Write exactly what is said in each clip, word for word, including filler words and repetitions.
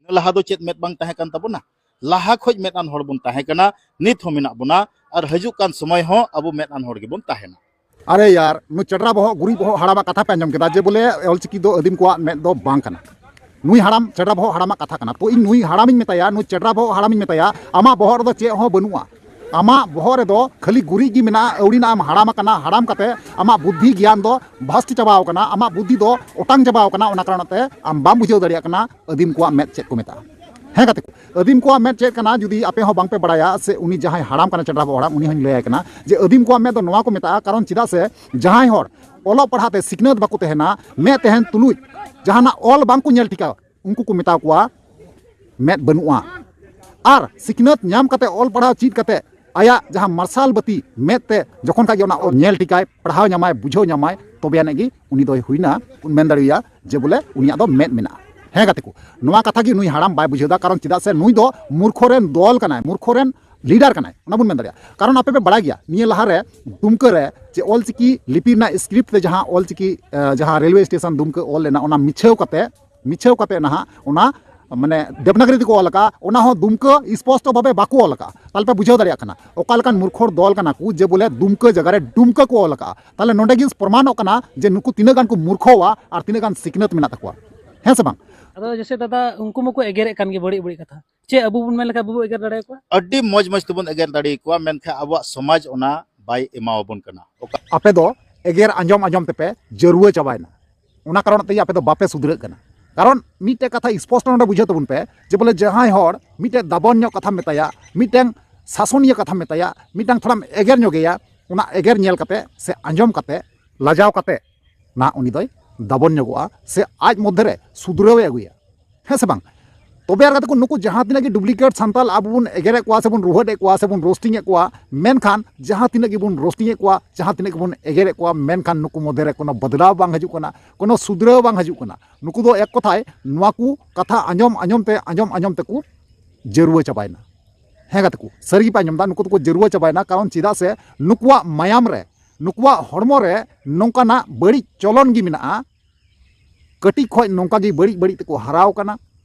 ᱞᱟᱦᱟ ᱫᱚ ᱪᱮᱫ ᱢᱮᱫ ᱵᱟᱝ ᱛᱟᱦᱮᱸ ᱠᱟᱱ ᱛᱟᱵᱚᱱᱟ? ᱞᱟᱦᱟ ᱠᱷᱚᱡ ᱢᱮᱫ ᱟᱱ ᱦᱚᱲ ᱵᱚᱱ ᱛᱟᱦᱮᱸ ᱠᱟᱱᱟ, ᱱᱤᱛ ᱦᱚᱸ ᱢᱮᱱᱟᱜ ᱵᱚᱱᱟ, ᱟᱨ ᱦᱤᱡᱩᱜ ᱠᱟᱱ ᱥᱚᱢᱚᱭ ᱦᱚᱸ ᱟᱵᱚ ᱢᱮᱫ ᱟᱱ ᱦᱚᱲ ᱜᱮᱵᱚᱱ ᱛᱟᱦᱮᱱᱟ᱾ ᱟᱨᱮ ᱭᱟᱨ, ᱱᱩᱭ ᱪᱮᱰᱨᱟ ᱵᱚᱦᱚᱜ, ᱜᱩᱨᱤᱡ ᱵᱚᱦᱚᱜ ᱦᱟᱲᱟᱢᱟᱜ ᱠᱟᱛᱷᱟ ᱯᱮ ᱟᱸᱡᱚᱢ ᱠᱮᱫᱟ ᱡᱮ ᱵᱚᱞᱮ ᱚᱞᱪᱤᱠᱤ ᱫᱚ ᱟᱹᱫᱤᱢ ᱠᱚᱣᱟᱜ ᱢᱮᱫ ᱫᱚ ᱵᱟᱝ ᱠᱟᱱᱟ᱾ ᱱᱩᱭ ᱦᱟᱲᱟᱢ, ᱪᱮᱰᱨᱟ ᱵᱚᱦᱚᱜ ᱦᱟᱲᱟᱢᱟᱜ ᱠᱟᱛᱷᱟ ᱠᱟᱱᱟ᱾ ᱛᱚ ᱤᱧ ᱱᱩᱭ ᱦᱟᱲᱟᱢᱤᱧ ᱢᱮᱛᱟᱭᱟ, ᱱᱩᱭ ᱪᱮᱰᱨᱟ ᱵᱚᱦᱚᱜ ᱦᱟᱲᱟᱢᱤᱧ ᱢᱮᱛᱟᱭᱟ, ᱟᱢᱟᱜ ᱵᱚᱦᱚᱜ ᱨᱮᱫᱚ ᱪᱮᱫ ᱦᱚᱸ ᱵᱟᱹᱱᱩᱜᱼᱟ᱾ ᱟᱢᱟᱜ ᱵᱚᱦᱚᱜ ᱨᱮᱫᱚ ᱠᱷᱟᱹᱞᱤ ᱜᱩᱨᱤᱡ ᱜᱮ ᱢᱮᱱᱟᱜᱼᱟ᱾ ᱟᱹᱣᱲᱤᱱᱟᱜ ᱮᱢ ᱦᱟᱲᱟᱢ ᱟᱠᱟᱱᱟ, ᱦᱟᱲᱟᱢ ᱠᱟᱛᱮ ᱟᱢᱟᱜ ᱵᱩᱫᱽᱫᱷᱤ ᱜᱮᱭᱟᱱ ᱫᱚ ᱵᱷᱨᱚᱥᱴ ᱪᱟᱵᱟᱣ ᱟᱠᱟᱱᱟ, ᱟᱢᱟᱜ ᱵᱩᱫᱽᱫᱷᱤ ᱫᱚ ᱚᱴᱟᱝ ᱪᱟᱵᱟᱣ ᱟᱠᱟᱱᱟ᱾ ᱚᱱᱟ ᱠᱟᱨᱚᱱ ᱛᱮ ᱟᱢ ᱵᱟᱢ ᱵᱩᱡᱷᱟᱹᱣ ᱫᱟᱲᱮᱭᱟᱜ ᱠᱟᱱᱟ ᱟᱹᱫᱤᱢ ᱠᱚᱣᱟᱜ ᱢᱮᱫ ᱪᱮᱫ ᱠᱚ ᱢᱮᱛᱟᱜᱼᱟ᱾ ᱦᱮᱸ ᱜᱟᱛᱮ ᱠᱚ, ᱟᱹᱫᱤᱢ ᱠᱚᱣᱟᱜ ᱢᱮᱫ ᱪᱮᱫ ᱠᱟᱱᱟ? ᱡᱩᱫᱤ ᱟᱯᱮ ᱦᱚᱸ ᱵᱟᱝ ᱯᱮ ᱵᱟᱲᱟᱭᱟ, ᱥᱮ ᱩᱱᱤ ᱡᱟᱦᱟᱸᱭ ᱦᱟᱲᱟᱢ ᱠᱟᱱᱟ, ᱪᱮᱰᱨᱟ ᱵᱚᱦᱚᱜ ᱦᱟᱲᱟᱢ, ᱩᱱᱤ ᱦᱚᱸᱧ ᱞᱟᱹᱭᱟᱭ ᱠᱟᱱᱟ ᱡᱮ ᱟᱹᱫᱤᱢ ᱠᱚᱣᱟᱜ ᱢᱮᱫ ᱫᱚ ᱱᱚᱣᱟ ᱠᱚ ᱢᱮᱛᱟᱜᱼᱟ᱾ ᱠᱟᱨᱚᱱ ᱪᱮᱫᱟᱜ ᱥᱮ ᱡᱟᱦᱟᱸᱭ ᱦᱚᱲ ᱚᱞᱚᱜ ᱯᱟᱲᱦᱟᱜ ᱛᱮ ᱥᱤᱠᱷᱱᱟᱹᱛ ᱵᱟᱠᱚ ᱛᱟᱦᱮᱱᱟ, ᱢᱮᱫ ᱛᱟᱦᱮᱱ ᱛᱩᱞᱩᱡ ᱡᱟᱦᱟᱱᱟᱜ ᱚᱞ ᱵᱟᱝ ᱠᱚ ᱧᱮᱞ ᱴᱷᱤᱠᱟ, ᱩᱱᱠᱩ ᱠᱚ ᱢᱮᱛᱟ ᱠᱚᱣᱟ ᱢᱮᱫ ᱵᱟᱹᱱᱩᱜᱼᱟ᱾ ᱟᱨ ᱥᱤᱠᱷᱱᱟᱹᱛ ᱧᱟᱢ ᱠᱟᱛᱮ, ᱚᱞ ᱯᱟᱲᱦᱟᱣ ᱪᱮᱫ ᱠᱟᱛᱮ, ᱟᱭᱟᱜ ᱡᱟᱦᱟᱸ ᱢᱟᱨᱥᱟᱞ ᱵᱟᱹᱛᱤ ᱢᱮᱫ ᱛᱮ ᱡᱚᱠᱷᱚᱱ ᱠᱷᱟᱡ ᱜᱮ ᱚᱱᱟ ᱚᱞ ᱧᱮᱞ ᱴᱷᱤᱠᱟᱭ, ᱯᱟᱲᱦᱟᱣ ᱧᱟᱢᱟᱭ, ᱵᱩᱡᱷᱟᱹᱣ ᱧᱟᱢᱟᱭ, ᱛᱚᱵᱮ ᱟᱹᱱᱤᱡ ᱜᱮ ᱩᱱᱤ ᱫᱚᱭ ᱦᱩᱭᱱᱟ, ᱵᱚᱱ ᱢᱮᱱ ᱫᱟᱲᱮᱣᱟᱭᱟ ᱡᱮ ᱵᱚᱞᱮ ᱩᱱᱤᱭᱟᱜ ᱫᱚ ᱢᱮᱫ ᱢᱮᱱᱟᱜᱼᱟ᱾ ᱦᱮᱸ ᱜᱟᱛᱮ ᱠᱚ, ᱱᱚᱣᱟ ᱠᱟᱛᱷᱟ ᱜᱮ ᱱᱩᱭ ᱦᱟᱲᱟᱢ ᱵᱟᱭ ᱵᱩᱡᱷᱟᱹᱣ ᱫᱟ, ᱠᱟᱨᱚᱱ ᱪᱮᱫᱟᱜ ᱥᱮ ᱱᱩᱭ ᱫᱚ ᱢᱩᱨᱠᱷᱚ ᱨᱮᱱ ᱫᱚᱞ ᱠᱟᱱᱟᱭ, ᱢᱩᱨᱠᱷᱚ ᱨᱮᱱ ᱞᱤᱰᱟᱨ ᱠᱟᱱᱟᱭ, ᱚᱱᱟ ᱵᱚᱱ ᱢᱮᱱ ᱫᱟᱲᱮᱭᱟᱜᱼᱟ᱾ ᱠᱟᱨᱚᱱ ᱟᱯᱮ ᱯᱮ ᱵᱟᱲᱟᱭ ᱜᱮᱭᱟ, ᱱᱤᱭᱟᱹ ᱞᱟᱦᱟᱨᱮ ᱫᱩᱢᱠᱟᱹ ᱨᱮ ᱡᱮ ᱚᱞᱪᱤᱠᱤ ᱞᱤᱯᱤ ᱨᱮᱱᱟᱜ ᱥᱠᱨᱤᱯᱴ ᱛᱮ ᱡᱟᱦᱟᱸ ᱚᱞᱪᱤᱠᱤ, ᱮ, ᱡᱟᱦᱟᱸ ᱨᱮᱞᱣᱮ ᱥᱴᱮᱥᱚᱱ ᱫᱩᱢᱠᱟᱹ ᱚᱞ ᱞᱮᱱᱟ, ᱚᱱᱟ ᱢᱤᱪᱷᱟᱹᱣ ᱠᱟᱛᱮ, ᱢᱤᱪᱷᱟᱹᱣ ᱠᱟᱛᱮ ᱱᱟᱦᱟᱜ ᱚᱱᱟ ᱢᱟᱱᱮ ᱫᱮᱵᱽᱱᱟᱜᱽᱨᱤ ᱛᱮᱠᱚ ᱚᱞ ᱟᱠᱟᱫᱼᱟ, ᱚᱱᱟ ᱦᱚᱸ ᱫᱩᱢᱠᱟᱹ ᱥᱯᱚᱥᱴᱚ ᱵᱷᱟᱵᱮ ᱵᱟᱠᱚ ᱚᱞ ᱟᱠᱟᱫᱼᱟ᱾ ᱛᱟᱦᱞᱮ ᱯᱮ ᱵᱩᱡᱷᱟᱹᱣ ᱫᱟᱲᱮᱭᱟᱜ ᱠᱟᱱᱟ ᱚᱠᱟ ᱞᱮᱠᱟᱱ ᱢᱩᱨᱠᱷᱚᱨ ᱫᱚᱞ ᱠᱟᱱᱟ ᱠᱚ, ᱡᱮ ᱵᱚᱞᱮ ᱫᱩᱢᱠᱟᱹ ᱡᱟᱭᱜᱟ ᱨᱮ ᱰᱩᱢᱠᱟᱹ ᱠᱚ ᱚᱞ ᱟᱠᱟᱫᱼᱟ᱾ ᱛᱟᱦᱞᱮ ᱱᱚᱰᱮ ᱜᱮ ᱯᱨᱚᱢᱟᱱᱚᱜ ᱠᱟᱱᱟ ᱡᱮ ᱱᱩᱠᱩ ᱛᱤᱱᱟᱹᱜ ᱜᱟᱱ ᱠᱚ ᱢᱩᱨᱠᱷᱚᱣᱟ ᱟᱨ ᱛᱤᱱᱟᱹᱜ ᱜᱟᱱ ᱥᱤᱠᱷᱱᱟᱹᱛ ᱢᱮᱱᱟᱜ ᱛᱟᱠᱚᱣᱟ, ᱦᱮᱸ ᱥᱮ ᱵᱟᱝ? ᱟᱫᱚ ᱡᱮᱥᱮ ᱫᱟᱫᱟ, ᱩᱱᱠᱩ ᱢᱟᱠᱚ ᱮᱜᱮᱨᱮᱫ ᱠᱟᱱ ᱜᱮ ᱵᱟᱹᱲᱤᱡ ᱵᱟᱹᱲᱤᱡ ᱠᱟᱛᱷᱟ᱾ ᱪᱮᱫ ᱟᱵᱚ ᱵᱚᱱ ᱢᱮᱱ ᱞᱮᱠᱷᱟᱱ ᱵᱟᱵᱚ ᱮᱜᱮᱨ ᱫᱟᱲᱮᱭᱟᱠᱚᱣᱟ? ᱟᱹᱰᱤ ᱢᱚᱡᱽ ᱢᱚᱡᱽ ᱛᱮᱵᱚᱱ ᱮᱜᱮᱨ ᱫᱟᱲᱮᱭᱟᱠᱚᱣᱟ, ᱢᱮᱱᱠᱷᱟᱱ ᱟᱵᱚᱣᱟᱜ ᱥᱚᱢᱟᱡᱽ ᱚᱱᱟ ᱵᱟᱭ ᱮᱢᱟᱣᱟᱵᱚᱱ ᱠᱟᱱᱟ᱾ ᱚᱠᱟ ᱟᱯᱮ ᱫᱚ ᱮᱜᱮᱨ ᱟᱸᱡᱚᱢ ᱟᱸᱡᱚᱢ ᱛᱮᱯᱮ ᱡᱟᱹᱨᱩᱣᱟᱹ ᱪᱟᱵᱟᱭᱮᱱᱟ, ᱚᱱᱟ ᱠᱟᱨᱚᱱ ᱛᱮᱜᱮ ᱟᱯᱮ ᱫᱚ ᱵᱟᱯᱮ ᱥᱩᱫᱷᱨᱟᱹᱜ ᱠᱟᱱᱟ᱾ ᱠᱟᱨᱚᱱ ᱢᱤᱫᱴᱮᱡ ᱠᱟᱛᱷᱟ ᱥᱯᱚᱥᱴᱚ ᱱᱚᱰᱮ ᱵᱩᱡᱷᱟᱹᱣ ᱛᱟᱵᱚᱱ ᱯᱮ, ᱡᱮ ᱵᱚᱞᱮ ᱡᱟᱦᱟᱸᱭ ᱦᱚᱲ ᱢᱤᱫᱴᱮᱡ ᱫᱟᱵᱚᱱ ᱧᱚᱜ ᱠᱟᱛᱷᱟᱢ ᱢᱮᱛᱟᱭᱟ, ᱢᱤᱫᱴᱮᱱ ᱥᱟᱥᱚᱱᱤᱭᱟᱹ ᱠᱟᱛᱷᱟᱢ ᱢᱮᱛᱟᱭᱟ, ᱢᱤᱫᱴᱟᱝ ᱛᱷᱚᱲᱟᱢ ᱮᱜᱮᱨ ᱧᱚᱜᱮᱭᱟ, ᱚᱱᱟ ᱮᱜᱮᱨ ᱧᱮᱞ ᱠᱟᱛᱮ ᱥᱮ ᱟᱸᱡᱚᱢ ᱠᱟᱛᱮ ᱞᱟᱡᱟᱣ ᱠᱟᱛᱮ ᱱᱟ ᱩᱱᱤ ᱫᱚᱭ ᱫᱟᱵᱚᱱ ᱧᱚᱜᱚᱜᱼᱟ, ᱥᱮ ᱟᱡ ᱢᱚᱫᱽᱫᱷᱮ ᱨᱮ ᱥᱩᱫᱷᱨᱟᱹᱣ ᱮ ᱟᱹᱜᱩᱭᱟ, ᱦᱮᱸ ᱥᱮ ᱵᱟᱝ? ᱛᱚᱵᱮ ᱟᱨ ᱠᱟᱛᱮ ᱠᱚ ᱱᱩᱠᱩ ᱡᱟᱦᱟᱸ ᱛᱤᱱᱟᱹᱜ ᱜᱮ ᱰᱩᱯᱞᱤᱠᱮᱴ ᱥᱟᱱᱛᱟᱞ ᱟᱵᱚ ᱵᱚᱱ ᱮᱜᱮᱨᱮᱫ ᱠᱚᱣᱟ ᱥᱮᱵᱚᱱ ᱨᱩᱦᱮᱫ ᱮᱫ ᱠᱚᱣᱟ ᱥᱮᱵᱚᱱ ᱨᱳᱥᱴᱤᱝ ᱮᱫ ᱠᱚᱣᱟ, ᱢᱮᱱᱠᱷᱟᱱ ᱡᱟᱦᱟᱸ ᱛᱤᱱᱟᱹᱜ ᱜᱮᱵᱚᱱ ᱨᱳᱥᱴᱤᱝ ᱮᱫ ᱠᱚᱣᱟ, ᱡᱟᱦᱟᱸ ᱛᱤᱱᱟᱹᱜ ᱜᱮᱵᱚᱱ ᱮᱜᱮᱨᱮᱫ ᱠᱚᱣᱟ, ᱢᱮᱱᱠᱷᱟᱱ ᱱᱩᱠᱩ ᱢᱚᱫᱽᱫᱷᱮ ᱨᱮ ᱠᱳᱱᱳ ᱵᱚᱫᱞᱟᱣ ᱵᱟᱝ ᱦᱤᱡᱩᱜ ᱠᱟᱱᱟ, ᱠᱳᱱᱳ ᱥᱩᱫᱷᱨᱟᱹᱣ ᱵᱟᱝ ᱦᱤᱡᱩᱜ ᱠᱟᱱᱟ᱾ ᱱᱩᱠᱩ ᱫᱚ ᱮᱠ ᱠᱚᱛᱷᱟᱭ ᱱᱚᱣᱟ ᱠᱚ ᱠᱟᱛᱷᱟ ᱟᱸᱡᱚᱢ ᱟᱸᱡᱚᱢ ᱛᱮ, ᱟᱸᱡᱚᱢ ᱟᱸᱡᱚᱢ ᱛᱮᱠᱚ ᱡᱟᱹᱨᱩᱣᱟᱹ ᱪᱟᱵᱟᱭᱮᱱᱟ᱾ ᱦᱮᱸ ᱜᱟᱛᱮ ᱠᱚ, ᱥᱟᱹᱨᱤ ᱜᱮᱯᱮ ᱟᱸᱡᱚᱢ ᱮᱫᱟ, ᱱᱩᱠᱩ ᱫᱚᱠᱚ ᱡᱟᱹᱨᱩᱣᱟᱹ ᱪᱟᱵᱟᱭᱮᱱᱟ᱾ ᱠᱟᱨᱚᱱ ᱪᱮᱫᱟᱜ ᱥᱮ ᱱᱩᱠᱩᱣᱟᱜ ᱢᱟᱭᱟᱢ ᱨᱮ, ᱱᱩᱠᱩᱣᱟᱜ ᱦᱚᱲᱢᱚ ᱨᱮ ᱱᱚᱝᱠᱟᱱᱟᱜ ᱵᱟᱹᱲᱤᱡ ᱪᱚᱞᱚᱱ ᱜᱮ ᱢᱮᱱᱟᱜᱼᱟ᱾ ᱠᱟᱹᱴᱤᱡ ᱠᱷᱚᱡ ᱱᱚᱝᱠᱟ ᱜᱮ ᱵᱟᱹᱲᱤᱡ ᱵᱟᱹᱲᱤᱡ ᱛᱮᱠᱚ ᱦᱟᱨᱟᱣ ᱠᱟᱱᱟ᱾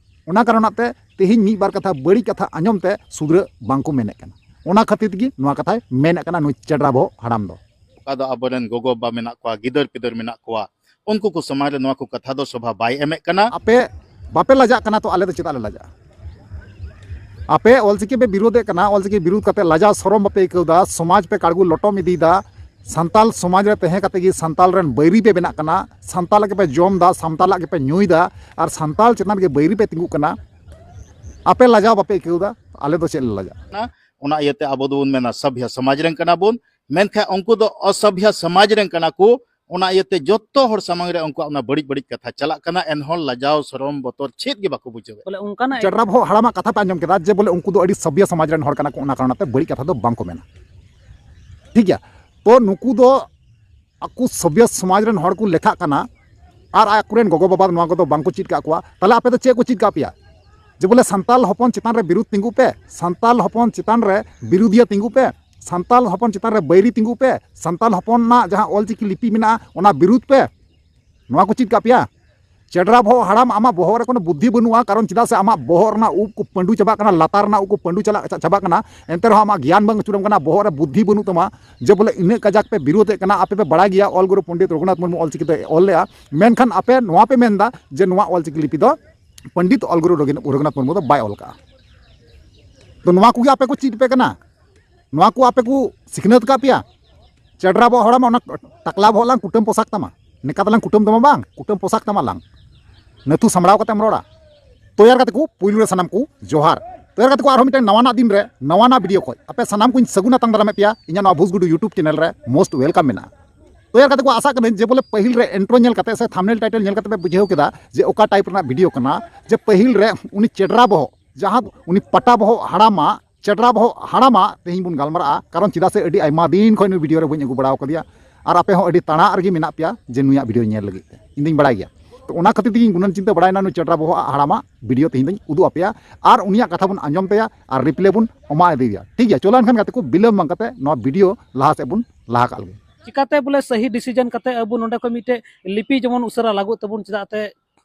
ᱚᱱᱟ ᱠᱟᱨᱚᱱᱟᱜ ᱛᱮ ᱛᱮᱦᱮᱧ ᱢᱤᱫ ᱵᱟᱨ ᱠᱟᱛᱷᱟ, ᱵᱟᱹᱲᱤᱡ ᱠᱟᱛᱷᱟ ᱟᱸᱡᱚᱢ ᱛᱮ ᱥᱩᱫᱷᱨᱟᱹ ᱵᱟᱝ ᱠᱚ ᱢᱮᱱᱮᱫ ᱠᱟᱱᱟ᱾ ᱚᱱᱟ ᱠᱷᱟᱹᱛᱤᱨ ᱛᱮᱜᱮ ᱱᱚᱣᱟ ᱠᱟᱛᱷᱟᱭ ᱢᱮᱱᱮᱫ ᱠᱟᱱᱟ ᱱᱩᱭ ᱪᱮᱰᱨᱟ ᱵᱚᱦᱚᱜ ᱦᱟᱲᱟᱢ ᱫᱚ᱾ ᱚᱠᱟ ᱫᱚ ᱟᱵᱚᱨᱮᱱ ᱜᱚᱜᱚ ᱵᱟᱵᱟ ᱢᱮᱱᱟᱜ ᱠᱚᱣᱟ, ᱜᱤᱫᱟᱹᱨ ᱯᱤᱫᱟᱹᱨ ᱢᱮᱱᱟᱜ ᱠᱚᱣᱟ, ᱩᱱᱠᱩ ᱠᱚ ᱥᱟᱢᱟᱝ ᱨᱮ ᱱᱚᱣᱟ ᱠᱚ ᱠᱟᱛᱷᱟ ᱫᱚ ᱥᱚᱵᱷᱟ ᱵᱟᱭ ᱮᱢᱮᱫ ᱠᱟᱱᱟ᱾ ᱟᱯᱮ ᱵᱟᱯᱮ ᱞᱟᱡᱟᱜ ᱠᱟᱱᱟ, ᱛᱚ ᱟᱞᱮ ᱫᱚ ᱪᱮᱫᱟᱜ ᱞᱮ ᱞᱟᱡᱟᱜᱼᱟ? ᱟᱯᱮ ᱚᱞᱪᱤᱠᱤ ᱯᱮ ᱵᱤᱨᱳᱫᱮᱫ ᱠᱟᱱᱟ, ᱚᱞᱪᱤᱠᱤ ᱵᱤᱨᱳᱫ ᱠᱟᱛᱮ ᱞᱟᱡᱟᱣ ᱥᱚᱨᱚᱢ ᱵᱟᱯᱮ ᱟᱹᱭᱠᱟᱹᱣ ᱮᱫᱟ, ᱥᱚᱢᱟᱡᱽ ᱯᱮ ᱠᱟᱲᱜᱩ ᱞᱚᱴᱚᱢ ᱤᱫᱤᱭᱮᱫᱟ, ᱥᱟᱱᱛᱟᱞ ᱥᱚᱢᱟᱡᱽ ᱨᱮ ᱛᱟᱦᱮᱸ ᱠᱟᱛᱮ ᱜᱮ ᱥᱟᱱᱛᱟᱞ ᱨᱮᱱ ᱵᱟᱹᱭᱨᱤ ᱯᱮ ᱵᱮᱱᱟᱜ ᱠᱟᱱᱟ, ᱥᱟᱱᱛᱟᱞᱟᱜ ᱜᱮᱯᱮ ᱡᱚᱢ ᱮᱫᱟ, ᱥᱟᱱᱛᱟᱞᱟᱜ ᱜᱮᱯᱮ ᱧᱩᱭᱮᱫᱟ, ᱟᱨ ᱥᱟᱱᱛᱟᱞ ᱪᱮᱛᱟᱱ ᱨᱮᱜᱮ ᱵᱟᱹᱭᱨᱤ ᱯᱮ ᱛᱤᱸᱜᱩᱜ ᱠᱟᱱᱟ᱾ ᱟᱯᱮ ᱞᱟᱡᱟᱣ ᱵᱟᱯᱮ ᱟᱹᱭᱠᱟᱹᱣ ᱮᱫᱟ, ᱟᱞᱮ ᱫᱚ ᱪᱮᱫ ᱞᱮ ᱞᱟᱡᱟᱜᱼᱟ? ᱚᱱᱟ ᱤᱭᱟᱹᱛᱮ ᱟᱵᱚ ᱫᱚᱵᱚᱱ ᱢᱮᱱᱟ ᱥᱚᱵᱷᱭᱟ ᱥᱚᱢᱟᱡᱽ ᱨᱮᱱ ᱠᱟᱱᱟ ᱵᱚᱱ, ᱢᱮᱱᱠᱷᱟᱱ ᱩᱱᱠᱩ ᱫᱚ ᱚᱥᱚᱵᱷᱭᱟ ᱥᱚᱢᱟᱡᱽ ᱨᱮᱱ ᱠᱟᱱᱟ ᱠᱚ᱾ ᱚᱱᱟ ᱤᱭᱟᱹᱛᱮ ᱡᱚᱛᱚ ᱦᱚᱲ ᱥᱟᱢᱟᱝ ᱨᱮ ᱩᱱᱠᱩᱣᱟᱜ ᱚᱱᱟ ᱵᱟᱹᱲᱤᱡ ᱵᱟᱹᱲᱤᱡ ᱠᱟᱛᱷᱟ ᱪᱟᱞᱟᱜ ᱠᱟᱱᱟ, ᱮᱱᱦᱚᱸ ᱞᱟᱡᱟᱣ ᱥᱚᱨᱚᱢ ᱵᱚᱛᱚᱨ ᱪᱮᱫ ᱜᱮ ᱵᱟᱠᱚ ᱵᱩᱡᱷᱟᱹᱣᱮᱫ᱾ ᱵᱚᱞᱮ ᱚᱱᱠᱟᱱᱟᱜ ᱪᱮᱰᱨᱟ ᱵᱚᱦᱚᱜ ᱦᱟᱲᱟᱢᱟᱜ ᱠᱟᱛᱷᱟ ᱯᱮ ᱟᱸᱡᱚᱢ ᱠᱮᱫᱟ ᱡᱮ ᱵᱚᱞᱮ ᱩᱱᱠᱩ ᱫᱚ ᱟᱹᱰᱤ ᱥᱚᱵᱷᱭᱟ ᱥᱚᱢᱟᱡᱽ ᱨᱮᱱ ᱦᱚᱲ ᱠᱟᱱᱟ ᱠᱚ, ᱚᱱᱟ ᱠᱟᱨᱚᱱ ᱛᱮ ᱵᱟᱹᱲᱤᱡ ᱠᱟᱛᱷᱟ ᱫᱚ ᱵᱟᱝ ᱠᱚ ᱢᱮᱱᱟ᱾ ᱴᱷᱤᱠ ᱜᱮᱭᱟ, ᱛᱚ ᱱᱩᱠᱩ ᱫᱚ ᱟᱠᱚ ᱥᱚᱵᱷᱭᱚ ᱥᱚᱢᱟᱡᱽ ᱨᱮᱱ ᱦᱚᱲ ᱠᱚ ᱞᱮᱠᱷᱟᱜ ᱠᱟᱱᱟ, ᱟᱨ ᱟᱠᱚᱨᱮᱱ ᱜᱚᱜᱚ ᱵᱟᱵᱟ ᱱᱚᱣᱟ ᱠᱚᱫᱚ ᱵᱟᱝ ᱠᱚ ᱪᱮᱫ ᱠᱟᱜ ᱠᱚᱣᱟ᱾ ᱛᱟᱦᱞᱮ ᱟᱯᱮ ᱫᱚ ᱪᱮᱫ ᱠᱚ ᱪᱮᱫ ᱠᱟᱜ ᱯᱮᱭᱟ? ᱡᱮ ᱵᱚᱞᱮ ᱥᱟᱱᱛᱟᱞ ᱦᱚᱯᱚᱱ ᱪᱮᱛᱟᱱ ᱨᱮ ᱵᱤᱨᱩᱫᱷ ᱛᱤᱸᱜᱩ ᱯᱮ, ᱥᱟᱱᱛᱟᱞ ᱦᱚᱯᱚᱱ ᱪᱮᱛᱟᱱ ᱨᱮ ᱵᱤᱨᱩᱫᱷᱤᱭᱟᱹ ᱛᱤᱸᱜᱩ ᱯᱮ, ᱥᱟᱱᱛᱟᱞ ᱦᱚᱯᱚᱱ ᱪᱮᱛᱟᱱ ᱨᱮ ᱵᱟᱹᱭᱨᱤ ᱛᱤᱸᱜᱩ ᱯᱮ, ᱥᱟᱱᱛᱟᱞ ᱦᱚᱯᱚᱱᱟᱜ ᱡᱟᱦᱟᱸ ᱚᱞᱪᱤᱠᱤ ᱞᱤᱯᱤ ᱢᱮᱱᱟᱜᱼᱟ ᱚᱱᱟ ᱵᱤᱨᱩᱫᱷ ᱯᱮ, ᱱᱚᱣᱟ ᱠᱚ ᱪᱮᱫ ᱠᱟᱜ ᱯᱮᱭᱟ? ᱪᱮᱰᱨᱟ ᱵᱚᱦᱚᱜ ᱦᱟᱲᱟᱢ, ᱟᱢᱟᱜ ᱵᱚᱦᱚᱜ ᱨᱮ ᱠᱳᱱᱳ ᱵᱩᱫᱽᱫᱷᱤ ᱵᱟᱹᱱᱩᱜᱼᱟ, ᱠᱟᱨᱚᱱ ᱪᱮᱫᱟᱜ ᱥᱮ ᱟᱢᱟᱜ ᱵᱚᱦᱚᱜ ᱨᱮᱱᱟᱜ ᱩᱵ ᱠᱚ ᱯᱟᱹᱰᱩ ᱪᱟᱵᱟᱜ ᱠᱟᱱᱟ, ᱞᱟᱛᱟᱨ ᱨᱮᱱᱟᱜ ᱩᱵ ᱠᱚ ᱯᱟᱹᱰᱩ ᱪᱟᱞᱟᱜ ᱪᱟᱵᱟᱜ ᱠᱟᱱᱟ, ᱮᱱᱛᱮ ᱨᱮᱦᱚᱸ ᱟᱢᱟᱜ ᱜᱮᱭᱟᱱ ᱵᱟᱝ ᱟᱹᱪᱩᱨᱟᱢ ᱠᱟᱱᱟ, ᱵᱚᱦᱚᱜ ᱨᱮ ᱵᱩᱫᱽᱫᱷᱤ ᱵᱟᱹᱱᱩᱜ ᱛᱟᱢᱟ᱾ ᱡᱮ ᱵᱚᱞᱮ ᱤᱱᱟᱹᱜ ᱠᱟᱡᱟᱠ ᱯᱮ ᱵᱤᱨᱳᱫᱷᱮᱫ ᱠᱟᱱᱟ, ᱟᱯᱮ ᱯᱮ ᱵᱟᱲᱟᱭ ᱜᱮᱭᱟ ᱚᱞ ᱜᱩᱨᱩ ᱯᱚᱱᱰᱤᱛ ᱨᱚᱜᱷᱩᱱᱟᱛᱷ ᱢᱩᱨᱢᱩ ᱚᱞᱪᱤᱠᱤ ᱫᱚᱭ ᱚᱞ ᱞᱮᱜᱼᱟ, ᱢᱮᱱᱠᱷᱟᱱ ᱟᱯᱮ ᱱᱚᱣᱟ ᱯᱮ ᱢᱮᱱᱫᱟ ᱡᱮ ᱱᱚᱣᱟ ᱚᱞᱪᱤᱠᱤ ᱞᱤᱯᱤ ᱫᱚ ᱯᱚᱱᱰᱤᱛ ᱚᱞ ᱜᱩᱨᱩ ᱨᱚᱜᱷᱩᱱᱟᱛᱷ ᱢᱩᱨᱢᱩ ᱫᱚ ᱵᱟᱭ ᱚᱞ ᱠᱟᱜᱼᱟ᱾ ᱛᱚ ᱱᱚᱣᱟ ᱠᱚᱜᱮ ᱟᱯᱮ ᱠᱚ ᱪᱮᱫ ᱯᱮ ᱠᱟᱱᱟ? ᱱᱚᱣᱟ ᱠᱚ ᱟᱯᱮ ᱠᱚ ᱥᱤᱠᱷᱱᱟᱹᱛ ᱟᱠᱟᱫ ᱯᱮᱭᱟ? ᱪᱮᱰᱨᱟ ᱵᱚᱦᱚᱜ ᱦᱟᱲᱟᱢ, ᱚᱱᱟ ᱴᱟᱠᱞᱟ ᱵᱚᱦᱚᱜ ᱞᱟᱝ ᱠᱩᱴᱟᱹᱢ ᱯᱚᱥᱟᱠ ᱛᱟᱢᱟ, ᱱᱮᱠᱟ ᱛᱮᱞᱟᱝ ᱠᱩᱴᱟᱹᱢ ᱛᱟᱢᱟ ᱵᱟᱝ, ᱠᱩᱴᱟᱹᱢ ᱯᱚᱥᱟᱠ ᱛᱟᱢᱟ ᱞᱟᱝ᱾ ᱱᱟᱹᱛᱷᱩ ᱥᱟᱢᱵᱲᱟᱣ ᱠᱟᱛᱮᱢ ᱨᱚᱲᱟ᱾ ᱛᱚ ᱭᱟᱨ ᱜᱟᱛᱮ ᱠᱚ, ᱯᱩᱭᱞᱩ ᱨᱮ ᱥᱟᱱᱟᱢ ᱠᱚ ᱡᱚᱦᱟᱨ᱾ ᱛᱚ ᱭᱟᱨ ᱜᱟᱛᱮ ᱠᱚ, ᱟᱨᱦᱚᱸ ᱢᱤᱫᱴᱮᱱ ᱱᱟᱣᱟᱱᱟᱜ ᱫᱤᱱ ᱨᱮ ᱱᱟᱣᱟᱱᱟᱜ ᱵᱷᱤᱰᱤᱭᱳ ᱠᱷᱚᱡ ᱟᱯᱮ ᱥᱟᱱᱟᱢ ᱠᱚᱧ ᱥᱟᱹᱜᱩᱱ ᱟᱛᱟᱝ ᱫᱟᱨᱟᱢᱮᱫ ᱯᱮᱭᱟ ᱤᱧᱟᱹᱜ ᱱᱚᱣᱟ ᱵᱷᱩᱥ ᱜᱩᱰᱩ YouTube ᱪᱮᱱᱮᱞ ᱨᱮ, most welcome ᱢᱮᱱᱟᱜᱼᱟ᱾ ᱛᱚ ᱭᱟᱨ ᱜᱟᱛᱮ ᱠᱚ, ᱟᱥᱟᱜ ᱠᱟᱹᱱᱟᱹᱧ ᱡᱮ ᱵᱚᱞᱮ ᱯᱟᱹᱦᱤᱞ ᱨᱮ ᱤᱱᱴᱨᱳ ᱧᱮᱞ ᱠᱟᱛᱮ ᱥᱮ ᱛᱷᱟᱢᱵᱱᱮᱞ ᱴᱟᱭᱴᱮᱞ ᱧᱮᱞ ᱠᱟᱛᱮ ᱯᱮ ᱵᱩᱡᱷᱟᱹᱣ ᱠᱮᱫᱟ ᱡᱮ ᱚᱠᱟ ᱴᱟᱭᱤᱯ ᱨᱮᱱᱟᱜ ᱵᱷᱤᱰᱤᱭᱳ ᱠᱟᱱᱟ, ᱡᱮ ᱯᱟᱹᱦᱤᱞ ᱨᱮ ᱩᱱᱤ ᱪᱮᱰᱨᱟ ᱵᱚᱦᱚᱜ, ᱡᱟᱦᱟᱸ ᱩᱱᱤ ᱯᱟᱴᱟ ᱵᱚᱦᱚᱜ ᱦᱟᱲᱟᱢᱟᱜ, ᱪᱮᱰᱨᱟ ᱵᱚᱦᱚᱜ ᱦᱟᱲᱟᱢᱟᱜ ᱛᱮᱦᱮᱧ ᱵᱚᱱ ᱜᱟᱞᱢᱟᱨᱟᱜᱼᱟ, ᱠᱟᱨᱚᱱ ᱪᱮᱫᱟᱜ ᱥᱮ ᱟᱹᱰᱤ ᱟᱭᱢᱟ ᱫᱤᱱ ᱠᱷᱚᱱ ᱱᱩᱭ ᱵᱷᱤᱰᱤᱭᱳ ᱨᱮ ᱵᱟᱹᱧ ᱟᱹᱜᱩ ᱵᱟᱲᱟ ᱟᱠᱟᱫᱮᱭᱟ, ᱟᱨ ᱟᱯᱮ ᱦᱚᱸ ᱟᱹᱰᱤ ᱛᱟᱲᱟᱜ ᱨᱮᱜᱮ ᱢᱮᱱᱟᱜ ᱯᱮᱭᱟ ᱡᱮ ᱱᱩᱭᱟᱜ ᱵᱷᱤᱰᱤᱭᱳ ᱧᱮᱞ ᱞᱟᱹᱜᱤᱫ ᱛᱮ᱾ ᱤᱧ ᱫᱩᱧ ᱵᱟᱲᱟᱭ ᱜᱮᱭᱟ, ᱛᱚ ᱚᱱᱟ ᱠᱷᱟᱹᱛᱤᱨ ᱛᱮᱜᱮᱧ ᱜᱩᱱᱟᱹᱱ ᱪᱤᱱᱛᱟᱹ ᱵᱟᱲᱟᱭᱮᱱᱟ ᱱᱩᱭ ᱪᱮᱰᱨᱟ ᱵᱚᱦᱚᱜ ᱦᱟᱲᱟᱢᱟᱜ ᱵᱷᱤᱰᱤᱭᱳ ᱛᱮᱦᱮᱧ ᱫᱚᱧ ᱩᱫᱩᱜ ᱟᱯᱮᱭᱟ, ᱟᱨ ᱩᱱᱤᱭᱟᱜ ᱠᱟᱛᱷᱟ ᱵᱚᱱ ᱟᱸᱡᱚᱢ ᱛᱟᱭᱟ ᱟᱨ ᱨᱤᱯᱞᱟᱭ ᱵᱚᱱ ᱮᱢᱟ ᱤᱫᱤᱭᱟ᱾ ᱴᱷᱤᱠ ᱜᱮᱭᱟ, ᱪᱚᱞᱚ ᱮᱱᱠᱷᱟᱱ ᱜᱟᱛᱮ ᱠᱚ, ᱵᱤᱞᱚᱢ ᱵᱟᱝ ᱠᱟᱛᱮ ᱱᱚᱣᱟ ᱵᱷᱤᱰᱤᱭᱳ ᱞᱟᱦᱟ ᱥᱮᱫ ᱵᱚᱱ ᱞᱟᱦᱟ ᱠᱟᱜ ᱞᱮᱜᱮ᱾ ᱪᱤᱠᱟᱛᱮ ᱵᱚᱞᱮ ᱥᱟᱹᱦᱤ ᱰᱤᱥᱤᱡᱚᱱ ᱠᱟᱛᱮ ᱟᱵᱚ ᱱᱚᱰᱮ ᱠᱷᱚᱱ ᱢᱤᱫᱴᱮᱡ ᱞᱤᱯᱤ ᱡᱮᱢᱚᱱ ᱩᱥᱟᱹᱨᱟ ᱞᱟᱹᱜᱩᱜ ᱛᱟᱵᱚᱱ, ᱪᱮᱫᱟᱜ ᱛᱮ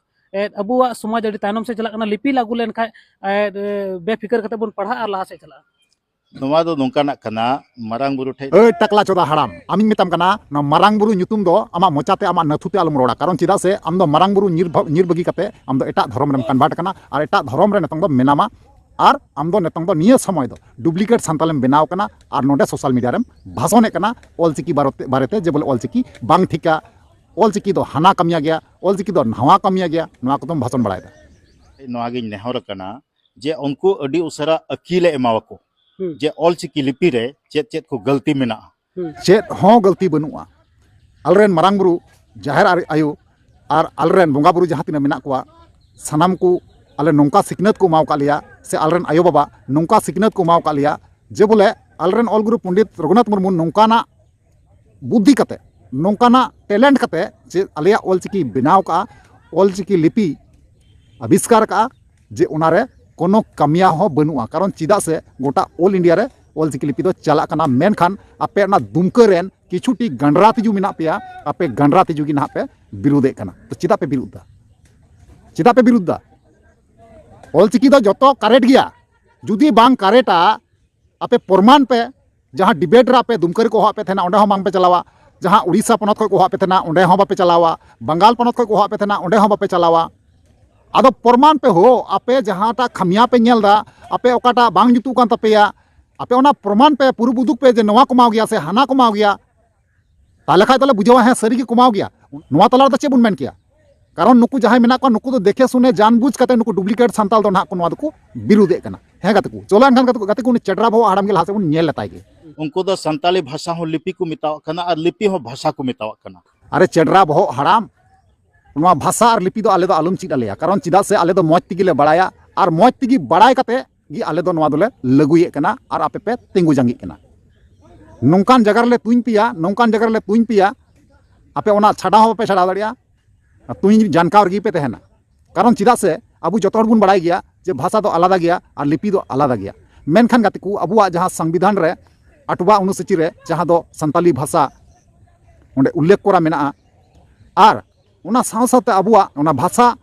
ᱮᱫ, ᱟᱵᱚᱣᱟᱜ ᱥᱚᱢᱟᱡᱽ ᱟᱹᱰᱤ ᱛᱟᱭᱱᱚᱢ ᱥᱮᱫ ᱪᱟᱞᱟᱜ ᱠᱟᱱᱟ᱾ ᱞᱤᱯᱤ ᱞᱟᱹᱜᱩ ᱞᱮᱱᱠᱷᱟᱱ, ᱮᱫ, ᱮ, ᱵᱮᱯᱷᱤᱠᱟᱨ ᱠᱟᱛᱮ ᱵᱚᱱ ᱯᱟᱲᱦᱟᱜᱼᱟ ᱟᱨ ᱞᱟᱦᱟ ᱥᱮᱫ ᱪᱟᱞᱟᱜᱼᱟ᱾ ᱱᱚᱣᱟ ᱫᱚ ᱱᱚᱝᱠᱟᱱᱟᱜ ᱠᱟᱱᱟ, ᱢᱟᱨᱟᱝ ᱵᱩᱨᱩ ᱴᱷᱮᱡ ᱟᱹᱭ ᱴᱟᱠᱞᱟ ᱪᱚᱫᱟ ᱦᱟᱲᱟᱢ, ᱟᱢᱤᱧ ᱢᱮᱛᱟᱢ ᱠᱟᱱᱟ, ᱱᱚᱣᱟ ᱢᱟᱨᱟᱝ ᱵᱩᱨᱩ ᱧᱩᱛᱩᱢ ᱫᱚ ᱟᱢᱟᱜ ᱢᱚᱪᱟᱛᱮ, ᱟᱢᱟᱜ ᱱᱟᱹᱛᱷᱩ ᱛᱮ ᱟᱞᱚᱢ ᱨᱚᱲᱟ᱾ ᱠᱟᱨᱚᱱ ᱪᱮᱫᱟᱜ ᱥᱮ ᱟᱢ ᱫᱚ ᱢᱟᱨᱟᱝ ᱵᱩᱨᱩ ᱧᱤᱨ ᱵᱷᱟ-, ᱧᱤᱨ ᱵᱟᱹᱜᱤ ᱠᱟᱛᱮ ᱟᱢ ᱫᱚ ᱮᱴᱟᱜ ᱫᱷᱚᱨᱚᱢ ᱨᱮᱢ ᱠᱚᱱᱵᱷᱟᱨᱴ ᱠᱟᱱᱟ ᱟᱨ ᱮᱴᱟᱜ ᱫᱷᱚᱨᱚᱢ ᱨᱮ ᱱᱤᱛᱚᱝ ᱫᱚ ᱢᱮᱱᱟᱢᱟ᱾ ᱟᱨ ᱟᱢ ᱫᱚ ᱱᱤᱛᱚᱝ ᱫᱚ ᱱᱤᱭᱟᱹ ᱥᱚᱢᱚᱭ ᱫᱚ ᱰᱩᱯᱞᱤᱠᱮᱴ ᱥᱟᱱᱛᱟᱞᱮᱢ ᱵᱮᱱᱟᱣ ᱠᱟᱱᱟ ᱟᱨ ᱱᱚᱰᱮ ᱥᱳᱥᱟᱞ ᱢᱤᱰᱤᱭᱟ ᱨᱮᱢ ᱵᱷᱟᱥᱚᱱᱮᱫ ᱠᱟᱱᱟ ᱚᱞᱪᱤᱠᱤ ᱵᱟᱨᱚᱛᱮ-, ᱵᱟᱨᱮᱛᱮ, ᱡᱮ ᱵᱚᱞᱮ ᱚᱞᱪᱤᱠᱤ ᱵᱟᱝ ᱴᱷᱤᱠᱟ, ᱚᱞᱪᱤᱠᱤ ᱫᱚ ᱦᱟᱱᱟ ᱠᱟᱹᱢᱤᱭᱟ ᱜᱮᱭᱟ, ᱚᱞᱪᱤᱠᱤ ᱫᱚ ᱱᱟᱣᱟ ᱠᱟᱹᱢᱤᱭᱟ ᱜᱮᱭᱟ, ᱱᱚᱣᱟ ᱠᱚᱫᱚᱢ ᱵᱷᱟᱥᱚᱱ ᱵᱟᱲᱟᱭᱮᱫᱟ᱾ ᱱᱚᱣᱟ ᱜᱤᱧ ᱱᱮᱦᱚᱨ ᱟᱠᱟᱱᱟ ᱡᱮ ᱩᱱᱠᱩ ᱟᱹᱰᱤ ᱩᱥᱟᱹᱨᱟ ᱟᱹᱠᱤᱞ ᱮ ᱮᱢᱟᱣᱟᱠᱚ, ᱦᱩᱸ᱾ ᱡᱮ ᱚᱞᱪᱤᱠᱤ ᱞᱤᱯᱤ ᱨᱮ ᱪᱮᱫ ᱪᱮᱫ ᱠᱚ ᱜᱟᱹᱞᱛᱤ ᱢᱮᱱᱟᱜᱼᱟ᱾ ᱦᱩᱸ᱾ ᱪᱮᱫ ᱦᱚᱸ ᱜᱟᱹᱞᱛᱤ ᱵᱟᱹᱱᱩᱜᱼᱟ᱾ ᱟᱞᱮᱨᱮᱱ ᱢᱟᱨᱟᱝ ᱵᱩᱨᱩ, ᱡᱟᱦᱮᱨ ᱟᱨ ᱟᱭᱳ ᱟᱨ ᱟᱞᱮᱨᱮᱱ ᱵᱚᱸᱜᱟ ᱵᱩᱨᱩ ᱡᱟᱦᱟᱸ ᱛᱤᱱᱟᱹᱜ ᱢᱮᱱᱟᱜ ᱠᱚᱣᱟ, ᱥᱟᱱᱟᱢ ᱠᱚ ᱟᱞᱮ ᱱᱚᱝᱠᱟ ᱥᱤᱠᱷᱱᱟᱹᱛ ᱠᱚ ᱮᱢᱟᱣ ᱟᱠᱟᱫ ᱞᱮᱭᱟ, ᱥᱮ ᱟᱞᱮᱨᱮᱱ ᱟᱭᱳ ᱵᱟᱵᱟ ᱱᱚᱝᱠᱟ ᱥᱤᱠᱷᱱᱟᱹᱛ ᱠᱚ ᱮᱢᱟᱣ ᱟᱠᱟᱫ ᱞᱮᱭᱟ ᱡᱮ ᱵᱚᱞᱮ ᱟᱞᱮᱨᱮᱱ ᱚᱞ ᱜᱩᱨᱩ ᱯᱚᱱᱰᱤᱛ ᱨᱚᱜᱷᱩᱱᱟᱛᱷ ᱢᱩᱨᱢᱩ ᱱᱚᱝᱠᱟᱱᱟᱜ ᱵᱩᱫᱽᱫᱷᱤ ᱠᱟᱛᱮ, ᱱᱚᱝᱠᱟᱱᱟᱜ ᱴᱮᱞᱮᱱᱴ ᱠᱟᱛᱮ ᱡᱮ ᱟᱞᱮᱭᱟᱜ ᱚᱞᱪᱤᱠᱤ ᱵᱮᱱᱟᱣ ᱠᱟᱜᱼᱟ, ᱚᱞᱪᱤᱠᱤ ᱞᱤᱯᱤ ᱟᱵᱤᱥᱠᱟᱨ ᱠᱟᱜᱼᱟ, ᱡᱮ ᱚᱱᱟᱨᱮ ᱠᱳᱱᱳ ᱠᱟᱹᱢᱤᱭᱟ ᱦᱚᱸ ᱵᱟᱹᱱᱩᱜᱼᱟ᱾ ᱠᱟᱨᱚᱱ ᱪᱮᱫᱟᱜ ᱥᱮ ᱜᱚᱴᱟ ᱚᱞ ᱤᱱᱰᱤᱭᱟ ᱨᱮ ᱚᱞᱪᱤᱠᱤ ᱞᱤᱯᱤ ᱫᱚ ᱪᱟᱞᱟᱜ ᱠᱟᱱᱟ, ᱢᱮᱱᱠᱷᱟᱱ ᱟᱯᱮ ᱚᱱᱟ ᱫᱩᱢᱠᱟᱹ ᱨᱮᱱ ᱠᱤᱪᱷᱩᱴᱤ ᱜᱟᱸᱰᱨᱟ ᱛᱤᱡᱩ ᱢᱮᱱᱟᱜ ᱯᱮᱭᱟ, ᱟᱯᱮ ᱜᱟᱸᱰᱨᱟ ᱛᱤᱡᱩ ᱜᱮ ᱱᱟᱦᱟᱜ ᱯᱮ ᱵᱤᱨᱩᱫᱷᱮᱫ ᱠᱟᱱᱟ᱾ ᱛᱚ ᱪᱮᱫᱟᱜ ᱯᱮ ᱵᱤᱨᱩᱫᱷ ᱫᱟ? ᱪᱮᱫᱟᱜ ᱯᱮ ᱵᱤᱨᱩᱫᱷ ᱫᱟ? ᱚᱞᱪᱤᱠᱤ ᱫᱚ ᱡᱚᱛᱚ ᱠᱟᱨᱮᱴ ᱜᱮᱭᱟ, ᱡᱩᱫᱤ ᱵᱟᱝ ᱠᱟᱨᱮᱴᱟ, ᱟᱯᱮ ᱯᱨᱚᱢᱟᱱ ᱯᱮ᱾ ᱡᱟᱦᱟᱸ ᱰᱤᱵᱮᱴ ᱨᱮ ᱟᱯᱮ ᱫᱩᱢᱠᱟᱹ ᱨᱮᱠᱚ ᱦᱚᱦᱚᱣᱟᱜ ᱯᱮ ᱛᱟᱦᱮᱱᱟ, ᱚᱸᱰᱮ ᱦᱚᱸ ᱵᱟᱝᱯᱮ ᱪᱟᱞᱟᱣᱟ᱾ ᱡᱟᱦᱟᱸ ᱩᱲᱤᱥᱥᱟ ᱯᱚᱱᱚᱛ ᱠᱷᱚᱱ ᱠᱚ ᱦᱚᱦᱚᱣᱟᱜ ᱯᱮ ᱛᱟᱦᱮᱱᱟ, ᱚᱸᱰᱮ ᱦᱚᱸ ᱵᱟᱯᱮ ᱪᱟᱞᱟᱣᱟ᱾ ᱵᱟᱝᱜᱟᱞ ᱯᱚᱱᱚᱛ ᱠᱷᱚᱱ ᱠᱚ ᱦᱚᱦᱚᱣᱟᱜ ᱯᱮ ᱛᱟᱦᱮᱱᱟ, ᱚᱸᱰᱮ ᱦᱚᱸ ᱵᱟᱯᱮ ᱪᱟᱞᱟᱣᱟ᱾ ᱟᱫᱚ ᱯᱨᱚᱢᱟᱱ ᱯᱮ ᱦᱳ, ᱟᱯᱮ ᱡᱟᱦᱟᱸᱴᱟᱜ ᱠᱷᱟᱢᱤᱭᱟ ᱯᱮ ᱧᱮᱞ ᱮᱫᱟ, ᱟᱯᱮ ᱚᱠᱟᱴᱟᱜ ᱵᱟᱝ ᱡᱩᱛᱩᱜ ᱠᱟᱱ ᱛᱟᱯᱮᱭᱟ, ᱟᱯᱮ ᱚᱱᱟ ᱯᱨᱚᱢᱟᱱ ᱯᱮ, ᱯᱩᱨᱩᱵ ᱩᱫᱩᱜ ᱯᱮ ᱡᱮ ᱱᱚᱣᱟ ᱠᱚ ᱮᱢᱟᱣ ᱜᱮᱭᱟ ᱥᱮ ᱦᱟᱱᱟ ᱠᱚ ᱮᱢᱟᱣ ᱜᱮᱭᱟ᱾ ᱛᱟᱦᱞᱮ ᱠᱷᱟᱡ ᱫᱚᱞᱮ ᱵᱩᱡᱷᱟᱹᱣᱟ, ᱦᱮᱸ, ᱥᱟᱹᱨᱤ ᱜᱮ ᱠᱚᱢᱟᱣ ᱜᱮᱭᱟ᱾ ᱱᱚᱣᱟ ᱛᱟᱞᱟ ᱨᱮᱫᱚ ᱪᱮᱫ ᱵᱚᱱ ᱢᱮᱱ ᱠᱮᱭᱟ? ᱠᱟᱨᱚᱱ ᱱᱩᱠᱩ ᱡᱟᱦᱟᱸᱭ ᱢᱮᱱᱟᱜ ᱠᱚᱣᱟ, ᱱᱩᱠᱩ ᱫᱚ ᱫᱮᱠᱷᱮ ᱥᱩᱱᱮ ᱡᱟᱱ ᱵᱩᱡᱽ ᱠᱟᱛᱮ ᱱᱩᱠᱩ ᱰᱩᱯᱞᱤᱠᱮᱴ ᱥᱟᱱᱛᱟᱞ ᱫᱚ ᱱᱟᱦᱟᱜ ᱠᱚ ᱱᱚᱣᱟ ᱫᱚᱠᱚ ᱵᱤᱨᱩᱫᱷᱮᱫ ᱠᱟᱱᱟ᱾ ᱦᱮᱸ ᱜᱟᱛᱮ ᱠᱚ, ᱪᱚᱞᱚ ᱮᱱᱠᱷᱟᱱ ᱜᱟᱛᱮ ᱠᱚ, ᱜᱟᱛᱮ ᱠᱚ, ᱩᱱᱤ ᱪᱮᱰᱨᱟ ᱵᱚᱦᱚᱜ ᱦᱟᱲᱟᱢ ᱜᱮ ᱞᱟᱦᱟ ᱥᱮᱫ ᱵᱚᱱ ᱧᱮᱞ ᱞᱮᱛᱟᱭ ᱜᱮ᱾ ᱩᱱᱠᱩ ᱫᱚ ᱥᱟᱱᱛᱟᱞᱤ ᱵᱷᱟᱥᱟ ᱦᱚᱸ ᱞᱤᱯᱤ ᱠᱚ ᱢᱮᱛᱟᱣᱟᱜ ᱠᱟᱱᱟ ᱟᱨ ᱞᱤᱯᱤ ᱦᱚᱸ ᱵᱷᱟᱥᱟ ᱠᱚ ᱢᱮᱛᱟᱣᱟᱜ ᱠᱟᱱᱟ᱾ ᱟᱨᱮ ᱪᱮᱰᱨᱟ ᱵᱚᱦᱚᱜ ᱦᱟᱲᱟᱢ, ᱱᱚᱣᱟ ᱵᱷᱟᱥᱟ ᱟᱨ ᱞᱤᱯᱤ ᱫᱚ ᱟᱞᱮ ᱫᱚ ᱟᱞᱚᱢ ᱪᱮᱫ ᱟᱞᱮᱭᱟ, ᱠᱟᱨᱚᱱ ᱪᱮᱫᱟᱜ ᱥᱮ ᱟᱞᱮ ᱫᱚ ᱢᱚᱡᱽ ᱛᱮᱜᱮ ᱞᱮ ᱵᱟᱲᱟᱭᱟ ᱟᱨ ᱢᱚᱡᱽ ᱛᱮᱜᱮ ᱵᱟᱲᱟᱭ ᱠᱟᱛᱮ ᱜᱮ ᱟᱞᱮ ᱫᱚ ᱱᱚᱣᱟ ᱫᱚᱞᱮ ᱞᱟᱹᱜᱩᱭᱮᱫ ᱠᱟᱱᱟ ᱟᱨ ᱟᱯᱮ ᱯᱮ ᱛᱤᱸᱜᱩ ᱡᱟᱸᱜᱤᱜ ᱠᱟᱱᱟ᱾ ᱱᱚᱝᱠᱟᱱ ᱡᱟᱭᱜᱟ ᱨᱮᱞᱮ ᱛᱩᱧ ᱯᱮᱭᱟ, ᱱᱚᱝᱠᱟᱱ ᱡᱟᱭᱜᱟ ᱨᱮᱞᱮ ᱛᱩᱧ ᱯᱮᱭᱟ, ᱟᱯᱮ ᱚᱱᱟ ᱪᱷᱟᱰᱟᱣ ᱦᱚᱸ ᱵᱟᱯᱮ ᱪᱷᱟᱰᱟᱣ ᱫᱟᱲᱮᱭᱟᱜᱼᱟ᱾ ᱟᱨ ᱛᱩᱧ ᱡᱟᱱᱠᱟᱣ ᱨᱮᱜᱮ ᱯᱮ ᱛᱟᱦᱮᱱᱟ᱾ ᱠᱟᱨᱚᱱ ᱪᱮᱫᱟᱜ ᱥᱮ ᱟᱵᱚ ᱡᱚᱛᱚ ᱦᱚᱲ ᱵᱚᱱ ᱵᱟᱲᱟᱭ ᱜᱮᱭᱟ ᱡᱮ ᱵᱷᱟᱥᱟ ᱫᱚ ᱟᱞᱟᱫᱟ ᱜᱮᱭᱟ ᱟᱨ ᱞᱤᱯᱤ ᱫᱚ ᱟᱞᱟᱫᱟ ᱜᱮᱭᱟ᱾ ᱢᱮᱱᱠᱷᱟᱱ ᱜᱟᱛᱮ ᱠᱚ, ᱟᱵᱚᱣᱟᱜ ᱡᱟᱦᱟᱸ ᱥᱚᱝᱵᱤᱫᱷᱟᱱ ᱨᱮ ᱟᱴᱷᱣᱟ ᱚᱱᱩᱥᱩᱪᱤ ᱨᱮ ᱡᱟᱦᱟᱸ ᱫᱚ ᱥᱟᱱᱛᱟᱞᱤ ᱵᱷᱟᱥᱟ ᱚᱸᱰᱮ ᱩᱞᱞᱮᱠᱷ ᱠᱚᱨᱟ ᱢᱮᱱᱟᱜᱼᱟ, ᱟᱨ ᱚᱱᱟ ᱥᱟᱶ ᱥᱟᱶᱛᱮ ᱟᱵᱚᱣᱟᱜ ᱚᱱᱟ ᱵᱷᱟᱥᱟ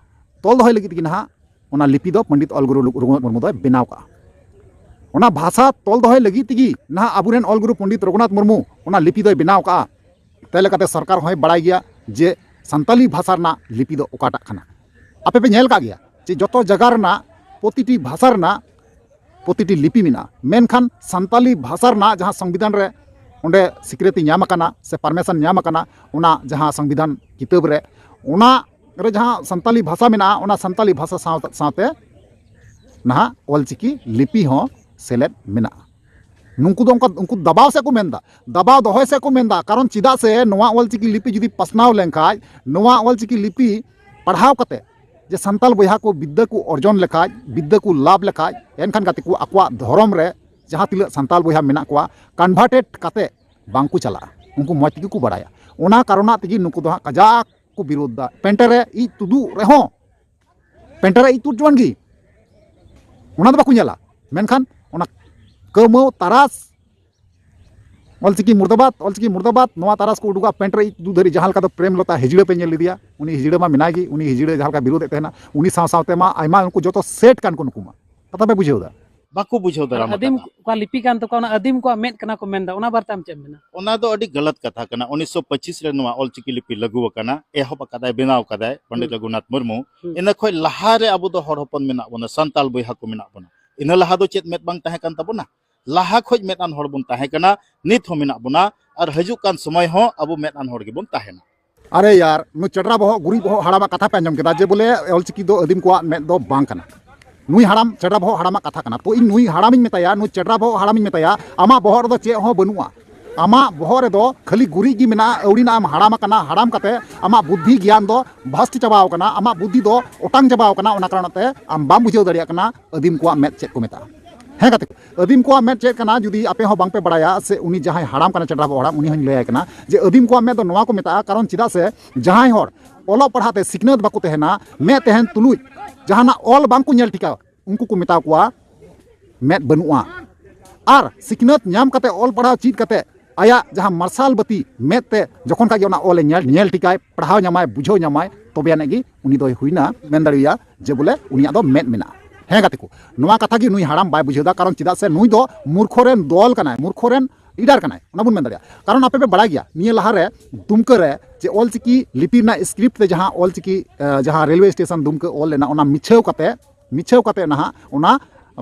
ᱛᱚᱞ ᱫᱚᱦᱚᱭ ᱞᱟᱹᱜᱤᱫ ᱛᱮᱜᱮ ᱱᱟᱦᱟᱜ ᱚᱱᱟ ᱞᱤᱯᱤ ᱫᱚ ᱯᱚᱱᱰᱤᱛ ᱚᱞ ᱜᱩᱨᱩ ᱨᱚᱜᱷᱩᱱᱟᱛᱷ ᱢᱩᱨᱢᱩ ᱫᱚᱭ ᱵᱮᱱᱟᱣ ᱠᱟᱜᱼᱟ᱾ ᱚᱱᱟ ᱵᱷᱟᱥᱟ ᱛᱚᱞ ᱫᱚᱦᱚᱭ ᱞᱟᱹᱜᱤᱫ ᱛᱮᱜᱮ ᱱᱟᱦᱟᱜ ᱟᱵᱚᱨᱮᱱ ᱚᱞ ᱜᱩᱨᱩ ᱯᱚᱱᱰᱤᱛ ᱨᱚᱜᱷᱩᱱᱟᱛᱷ ᱢᱩᱨᱢᱩ ᱚᱱᱟ ᱞᱤᱯᱤ ᱫᱚᱭ ᱵᱮᱱᱟᱣ ᱠᱟᱜᱼᱟ᱾ ᱛᱟᱭ ᱞᱮᱠᱟᱛᱮ ᱥᱚᱨᱠᱟᱨ ᱦᱚᱸᱭ ᱵᱟᱲᱟᱭ ᱜᱮᱭᱟ ᱡᱮ ᱥᱟᱱᱛᱟᱞᱤ ᱵᱷᱟᱥᱟ ᱨᱮᱱᱟᱜ ᱞᱤᱯᱤ ᱫᱚ ᱚᱠᱟᱴᱟᱜ ᱠᱟᱱᱟ᱾ ᱟᱯᱮ ᱯᱮ ᱧᱮᱞ ᱠᱟᱜ ᱜᱮᱭᱟ ᱡᱮ ᱡᱚᱛᱚ ᱡᱟᱭᱜᱟ ᱨᱮᱱᱟᱜ ᱯᱨᱚᱛᱤᱴᱤ ᱵᱷᱟᱥᱟ ᱨᱮᱱᱟᱜ ᱯᱨᱚᱛᱤᱴᱤ ᱞᱤᱯᱤ ᱢᱮᱱᱟᱜᱼᱟ, ᱢᱮᱱᱠᱷᱟᱱ ᱥᱟᱱᱛᱟᱞᱤ ᱵᱷᱟᱥᱟ ᱨᱮᱱᱟᱜ ᱡᱟᱦᱟᱸ ᱥᱚᱝᱵᱤᱫᱷᱟᱱ ᱨᱮ ᱚᱸᱰᱮ ᱥᱤᱠᱨᱤᱛᱤ ᱧᱟᱢ ᱟᱠᱟᱱᱟ ᱥᱮ ᱯᱟᱨᱢᱤᱥᱚᱱ ᱧᱟᱢ ᱟᱠᱟᱱᱟ, ᱚᱱᱟ ᱡᱟᱦᱟᱸ ᱥᱚᱝᱵᱤᱫᱷᱟᱱ ᱠᱤᱛᱟᱹᱵ ᱨᱮ, ᱚᱱᱟ ᱨᱮ ᱡᱟᱦᱟᱸ ᱥᱟᱱᱛᱟᱞᱤ ᱵᱷᱟᱥᱟ ᱢᱮᱱᱟᱜᱼᱟ, ᱚᱱᱟ ᱥᱟᱱᱛᱟᱞᱤ ᱵᱷᱟᱥᱟ ᱥᱟᱶ ᱥᱟᱶᱛᱮ ᱱᱟᱦᱟᱜ ᱚᱞᱪᱤᱠᱤ ᱞᱤᱯᱤ ᱦᱚᱸ ᱥᱮᱞᱮᱫ ᱢᱮᱱᱟᱜᱼᱟ᱾ ᱱᱩᱠᱩ ᱫᱚ ᱚᱱᱠᱟ, ᱩᱱᱠᱩ ᱫᱟᱵᱟᱣ ᱥᱮᱫ ᱠᱚ ᱢᱮᱱᱫᱟ, ᱫᱟᱵᱟᱣ ᱫᱚᱦᱚᱭ ᱥᱮᱫ ᱠᱚ ᱢᱮᱱᱫᱟ᱾ ᱠᱟᱨᱚᱱ ᱪᱮᱫᱟᱜ ᱥᱮ ᱱᱚᱣᱟ ᱚᱞᱪᱤᱠᱤ ᱞᱤᱯᱤ ᱡᱩᱫᱤ ᱯᱟᱥᱱᱟᱣ ᱞᱮᱱᱠᱷᱟᱡ, ᱱᱚᱣᱟ ᱚᱞᱪᱤᱠᱤ ᱞᱤᱯᱤ ᱯᱟᱲᱦᱟᱣ ᱠᱟᱛᱮ ᱡᱮ ᱥᱟᱱᱛᱟᱞ ᱵᱚᱭᱦᱟ ᱠᱚ ᱵᱤᱫᱽᱫᱟᱹ ᱠᱚ ᱚᱨᱡᱚᱱ ᱞᱮᱠᱷᱟᱡ, ᱵᱤᱫᱽᱫᱟᱹ ᱠᱚ ᱞᱟᱵᱷ ᱞᱮᱠᱷᱟᱡ, ᱮᱱᱠᱷᱟᱱ ᱜᱟᱛᱮ ᱠᱚ ᱟᱠᱚᱣᱟᱜ ᱫᱷᱚᱨᱚᱢ ᱨᱮ ᱡᱟᱦᱟᱸ ᱛᱤᱱᱟᱹᱜ ᱥᱟᱱᱛᱟᱞ ᱵᱚᱭᱦᱟ ᱢᱮᱱᱟᱜ ᱠᱚᱣᱟ, ᱠᱚᱱᱵᱷᱟᱨᱴᱮᱰ ᱠᱟᱛᱮ ᱵᱟᱝ ᱠᱚ ᱪᱟᱞᱟᱜᱼᱟ᱾ ᱩᱱᱠᱩ ᱢᱚᱡᱽ ᱛᱮᱜᱮ ᱠᱚ ᱵᱟᱲᱟᱭᱟ᱾ ᱚᱱᱟ ᱠᱟᱨᱚᱱᱟᱜ ᱛᱮᱜᱮ ᱱᱩᱠᱩ ᱫᱚ ᱦᱟᱸᱜ ᱠᱟᱡᱟᱠ ᱠᱚ ᱵᱤᱨᱳᱫᱷ ᱫᱟ᱾ ᱯᱮᱱᱴᱮ ᱨᱮ ᱤᱡ ᱛᱩᱫᱩᱜ ᱨᱮᱦᱚᱸ, ᱯᱮᱱᱴᱮ ᱨᱮ ᱤᱡ ᱛᱩᱫ ᱡᱚᱣᱟᱱ ᱜᱮ, ᱚᱱᱟ ᱫᱚ ᱵᱟᱠᱚ ᱧᱮᱞᱟ᱾ ᱢᱮᱱᱠᱷᱟᱱ ᱚᱱᱟ ᱠᱟᱹᱣᱢᱟᱹᱣ ᱛᱟᱨᱟᱥ, ᱚᱞᱪᱤᱠᱤ ᱢᱩᱨᱫᱟᱵᱟᱫ, ᱚᱞᱪᱤᱠᱤ ᱢᱩᱨᱫᱟᱵᱟᱫ, ᱱᱚᱣᱟ ᱛᱟᱨᱟᱥ ᱠᱚ ᱩᱰᱩᱠᱟ ᱯᱮᱱᱴ ᱨᱮ ᱤᱡ ᱛᱩᱫᱩᱜ ᱫᱷᱟᱹᱨᱤᱡ᱾ ᱡᱟᱦᱟᱸ ᱞᱮᱠᱟ ᱫᱚ ᱯᱨᱮᱢ ᱞᱚᱛᱟ ᱦᱤᱡᱲᱟᱹ ᱯᱮ ᱧᱮᱞ ᱞᱮᱫᱮᱭᱟ, ᱩᱱᱤ ᱦᱤᱡᱲᱟᱹ ᱢᱟ ᱢᱮᱱᱟᱭ ᱜᱮ, ᱩᱱᱤ ᱦᱤᱡᱲᱟᱹ ᱡᱟᱦᱟᱸ ᱞᱮᱠᱟ ᱵᱤᱨᱳᱫ ᱮᱫ ᱛᱟᱦᱮᱱᱟ, ᱩᱱᱤ ᱥᱟᱶ ᱥᱟᱶᱛᱮ ᱢᱟ ᱟᱭᱢᱟ ᱩᱱᱠᱩ ᱡᱚᱛᱚ ᱥᱮᱴ ᱠᱟᱱ ᱠᱚ ᱱᱩᱠᱩ ᱢᱟ᱾ ᱠᱟᱛᱷᱟ ᱯᱮ ᱵᱩᱡᱷᱟᱹᱣ ᱫᱟ? ᱵᱟᱠᱚ ᱵᱩᱡᱷᱟᱹᱣ ᱟᱨ ᱫᱟᱨᱟᱢ ᱟᱹᱫᱤᱢ ᱟᱠᱟᱫᱟ᱾ ᱚᱠᱟ ᱞᱤᱯᱤ ᱠᱟᱱ ᱛᱟᱠᱚᱣᱟ, ᱚᱱᱟ ᱟᱹᱫᱤᱢ ᱠᱚᱣᱟᱜ ᱢᱮᱫ ᱠᱟᱱᱟ ᱠᱚ ᱢᱮᱱᱫᱟ, ᱚᱱᱟ ᱵᱟᱨᱮᱛᱮ ᱟᱢ ᱪᱮᱫ ᱮᱢ ᱢᱮᱱᱟ? ᱚᱱᱟ ᱫᱚ ᱟᱹᱰᱤ ᱜᱟᱞᱟᱛ ᱠᱟᱛᱷᱟ ᱠᱟᱱᱟ᱾ ᱩᱱᱤᱥᱥᱚ ᱯᱚᱸᱪᱤᱥ ᱨᱮ ᱱᱚᱣᱟ ᱚᱞᱪᱤᱠᱤ ᱞᱤᱯᱤ ᱞᱟᱹᱜᱩ ᱟᱠᱟᱱᱟ, ᱮᱦᱚᱵ ᱟᱠᱟᱫᱟᱭ, ᱵᱮᱱᱟᱣ ᱟᱠᱟᱫᱟᱭ ᱯᱚᱱᱰᱤᱛ ᱦᱩᱸ᱾ ᱨᱚᱜᱷᱩᱱᱟᱛᱷ ᱢᱩᱨᱢᱩ᱾ ᱦᱩᱸ᱾ ᱤᱱᱟᱹ ᱠᱷᱚᱡ ᱞᱟᱦᱟ ᱨᱮ ᱟᱵᱚ ᱫᱚ ᱦᱚᱲ ᱦᱚᱯᱚᱱ ᱢᱮᱱᱟᱜ ᱵᱚᱱᱟ, ᱥᱟᱱᱛᱟᱞ ᱵᱚᱭᱦᱟ ᱠᱚ ᱢᱮᱱᱟᱜ ᱵᱚᱱᱟ᱾ ᱤᱱᱟᱹ ᱞᱟᱦᱟ ᱫᱚ ᱪᱮᱫ ᱢᱮᱫ ᱵᱟᱝ ᱛᱟᱦᱮᱸ ᱠᱟᱱ ᱛᱟᱵᱚᱱᱟ? ᱞᱟᱦᱟ ᱠᱷᱚᱡ ᱢᱮᱫ ᱟᱱ ᱦᱚᱲ ᱵᱚᱱ ᱛᱟᱦᱮᱸ ᱠᱟᱱᱟ, ᱱᱤᱛ ᱦᱚᱸ ᱢᱮᱱᱟᱜ ᱵᱚᱱᱟ, ᱟᱨ ᱦᱤᱡᱩᱜ ᱠᱟᱱ ᱥᱚᱢᱚᱭ ᱦᱚᱸ ᱟᱵᱚ ᱢᱮᱫ ᱟᱱ ᱦᱚᱲ ᱜᱮᱵᱚᱱ ᱛᱟᱦᱮᱱᱟ᱾ ᱟᱨᱮ ᱭᱟᱨ, ᱱᱩᱭ ᱪᱮᱰᱨᱟ ᱵᱚᱦᱚᱜ, ᱜᱩᱨᱤᱡ ᱵᱚᱦᱚᱜ ᱦᱟᱲᱟᱢᱟᱜ ᱠᱟᱛᱷᱟ ᱯᱮ ᱟᱸᱡᱚᱢ ᱠᱮᱫᱟ ᱡᱮ ᱵᱚᱞᱮ ᱚᱞᱪᱤᱠᱤ ᱫᱚ ᱟᱹᱫᱤᱢ ᱠᱚᱣᱟᱜ ᱢᱮᱫ ᱫᱚ ᱵᱟᱝ ᱠᱟᱱᱟ᱾ ᱱᱩᱭ ᱦᱟᱲᱟᱢ, ᱪᱮᱰᱨᱟ ᱵᱚᱦᱚᱜ ᱦᱟᱲᱟᱢᱟᱜ ᱠᱟᱛᱷᱟ ᱠᱟᱱᱟ᱾ ᱛᱚ ᱤᱧ ᱱᱩᱭ ᱦᱟᱲᱟᱢᱤᱧ ᱢᱮᱛᱟᱭᱟ, ᱱᱩᱭ ᱪᱮᱰᱨᱟ ᱵᱚᱦᱚᱜ ᱦᱟᱲᱟᱢᱤᱧ ᱢᱮᱛᱟᱭᱟ, ᱟᱢᱟᱜ ᱵᱚᱦᱚᱜ ᱨᱮᱫᱚ ᱪᱮᱫ ᱦᱚᱸ ᱵᱟᱹᱱᱩᱜᱼᱟ᱾ ᱟᱢᱟᱜ ᱵᱚᱦᱚᱜ ᱨᱮᱫᱚ ᱠᱷᱟᱹᱞᱤ ᱜᱩᱨᱤᱡ ᱜᱮ ᱢᱮᱱᱟᱜᱼᱟ᱾ ᱟᱹᱣᱲᱤᱱᱟᱜ ᱮᱢ ᱦᱟᱲᱟᱢ ᱟᱠᱟᱱᱟ, ᱦᱟᱲᱟᱢ ᱠᱟᱛᱮ ᱟᱢᱟᱜ ᱵᱩᱫᱽᱫᱷᱤ ᱜᱮᱭᱟᱱ ᱫᱚ ᱵᱷᱨᱚᱥᱴ ᱪᱟᱵᱟᱣ ᱟᱠᱟᱱᱟ, ᱟᱢᱟᱜ ᱵᱩᱫᱽᱫᱷᱤ ᱫᱚ ᱚᱴᱟᱝ ᱪᱟᱵᱟᱣ ᱟᱠᱟᱱᱟ᱾ ᱚᱱᱟ ᱠᱟᱨᱚᱱ ᱛᱮ ᱟᱢ ᱵᱟᱢ ᱵᱩᱡᱷᱟᱹᱣ ᱫᱟᱲᱮᱭᱟᱜ ᱠᱟᱱᱟ ᱟᱹᱫᱤᱢ ᱠᱚᱣᱟᱜ ᱢᱮᱫ ᱪᱮᱫ ᱠᱚ ᱢᱮᱛᱟᱜᱼᱟ᱾ ᱦᱮᱸ ᱜᱟᱛᱮ ᱠᱚ, ᱟᱹᱫᱤᱢ ᱠᱚᱣᱟᱜ ᱢᱮᱫ ᱪᱮᱫ ᱠᱟᱱᱟ? ᱡᱩᱫᱤ ᱟᱯᱮ ᱦᱚᱸ ᱵᱟᱝ ᱯᱮ ᱵᱟᱲᱟᱭᱟ, ᱥᱮ ᱩᱱᱤ ᱡᱟᱦᱟᱸᱭ ᱦᱟᱲᱟᱢ ᱠᱟᱱᱟ, ᱪᱮᱰᱨᱟ ᱵᱚᱦᱚᱜ ᱦᱟᱲᱟᱢ, ᱩᱱᱤ ᱦᱚᱸᱧ ᱞᱟᱹᱭᱟᱭ ᱠᱟᱱᱟ ᱡᱮ ᱟᱹᱫᱤᱢ ᱠᱚᱣᱟᱜ ᱢᱮᱫ ᱫᱚ ᱱᱚᱣᱟ ᱠᱚ ᱢᱮᱛᱟᱜᱼᱟ᱾ ᱠᱟᱨᱚᱱ ᱪᱮᱫᱟᱜ ᱥᱮ ᱡᱟᱦᱟᱸᱭ ᱦᱚᱲ ᱚᱞᱚᱜ ᱯᱟᱲᱦᱟᱜ ᱛᱮ ᱥᱤᱠᱷᱱᱟᱹᱛ ᱵᱟᱠᱚ ᱛᱟᱦᱮᱱᱟ, ᱢᱮᱫ ᱛᱟᱦᱮᱱ ᱛᱩᱞᱩᱡ ᱡᱟᱦᱟᱱᱟᱜ ᱚᱞ ᱵᱟᱝ ᱠᱚ ᱧᱮᱞ ᱴᱷᱤᱠᱟ, ᱩᱱᱠᱩ ᱠᱚ ᱢᱮᱛᱟ ᱠᱚᱣᱟ ᱢᱮᱫ ᱵᱟᱹᱱᱩᱜᱼᱟ᱾ ᱟᱨ ᱥᱤᱠᱷᱱᱟᱹᱛ ᱧᱟᱢ ᱠᱟᱛᱮ, ᱚᱞ ᱯᱟᱲᱦᱟᱣ ᱪᱮᱫ ᱠᱟᱛᱮ, ᱟᱭᱟᱜ ᱡᱟᱦᱟᱸ ᱢᱟᱨᱥᱟᱞ ᱵᱟᱹᱛᱤ ᱢᱮᱫ ᱛᱮ ᱡᱚᱠᱷᱚᱱ ᱠᱷᱟᱡ ᱜᱮ ᱚᱱᱟ ᱚᱞᱮ ᱧᱮᱞ ᱧᱮᱞ ᱴᱷᱤᱠᱟᱭ, ᱯᱟᱲᱦᱟᱣ ᱧᱟᱢᱟᱭ, ᱵᱩᱡᱷᱟᱹᱣ ᱧᱟᱢᱟᱭ, ᱛᱚᱵᱮ ᱟᱹᱱᱤᱡ ᱜᱮ ᱩᱱᱤ ᱫᱚᱭ ᱦᱩᱭᱱᱟ, ᱢᱮᱱ ᱫᱟᱲᱮᱭᱟᱭᱟ ᱡᱮ ᱵᱚᱞᱮ ᱩᱱᱤᱭᱟᱜ ᱫᱚ ᱢᱮᱫ ᱢᱮᱱᱟᱜᱼᱟ᱾ ᱦᱮᱸ ᱜᱟᱛᱮ ᱠᱚ, ᱱᱚᱣᱟ ᱠᱟᱛᱷᱟ ᱜᱮ ᱱᱩᱭ ᱦᱟᱲᱟᱢ ᱵᱟᱭ ᱵᱩᱡᱷᱟᱹᱣ ᱫᱟ, ᱠᱟᱨᱚᱱ ᱪᱮᱫᱟᱜ ᱥᱮ ᱱᱩᱭ ᱫᱚ ᱢᱩᱨᱠᱷᱚ ᱨᱮᱱ ᱫᱚᱞ ᱠᱟᱱᱟᱭ, ᱢᱩᱨᱠᱷᱚ ᱨᱮᱱ ᱤᱰᱟᱨ ᱠᱟᱱᱟᱭ, ᱚᱱᱟ ᱵᱚᱱ ᱢᱮᱱ ᱫᱟᱲᱮᱭᱟᱜᱼᱟ᱾ ᱠᱟᱨᱚᱱ ᱟᱯᱮ ᱯᱮ ᱵᱟᱲᱟᱭ ᱜᱮᱭᱟ, ᱱᱤᱭᱟᱹ ᱞᱟᱦᱟᱨᱮ ᱫᱩᱢᱠᱟᱹ ᱨᱮ ᱡᱮ ᱚᱞᱪᱤᱠᱤ ᱞᱤᱯᱤ ᱨᱮᱱᱟᱜ ᱥᱠᱨᱤᱯᱴ ᱛᱮ ᱡᱟᱦᱟᱸ ᱚᱞᱪᱤᱠᱤ, ᱮ, ᱡᱟᱦᱟᱸ ᱨᱮᱞᱣᱮ ᱥᱴᱮᱥᱚᱱ ᱫᱩᱢᱠᱟᱹ ᱚᱞ ᱞᱮᱱᱟ, ᱚᱱᱟ ᱢᱤᱪᱷᱟᱹᱣ ᱠᱟᱛᱮ, ᱢᱤᱪᱷᱟᱹᱣ ᱠᱟᱛᱮ ᱱᱟᱦᱟᱜ ᱚᱱᱟ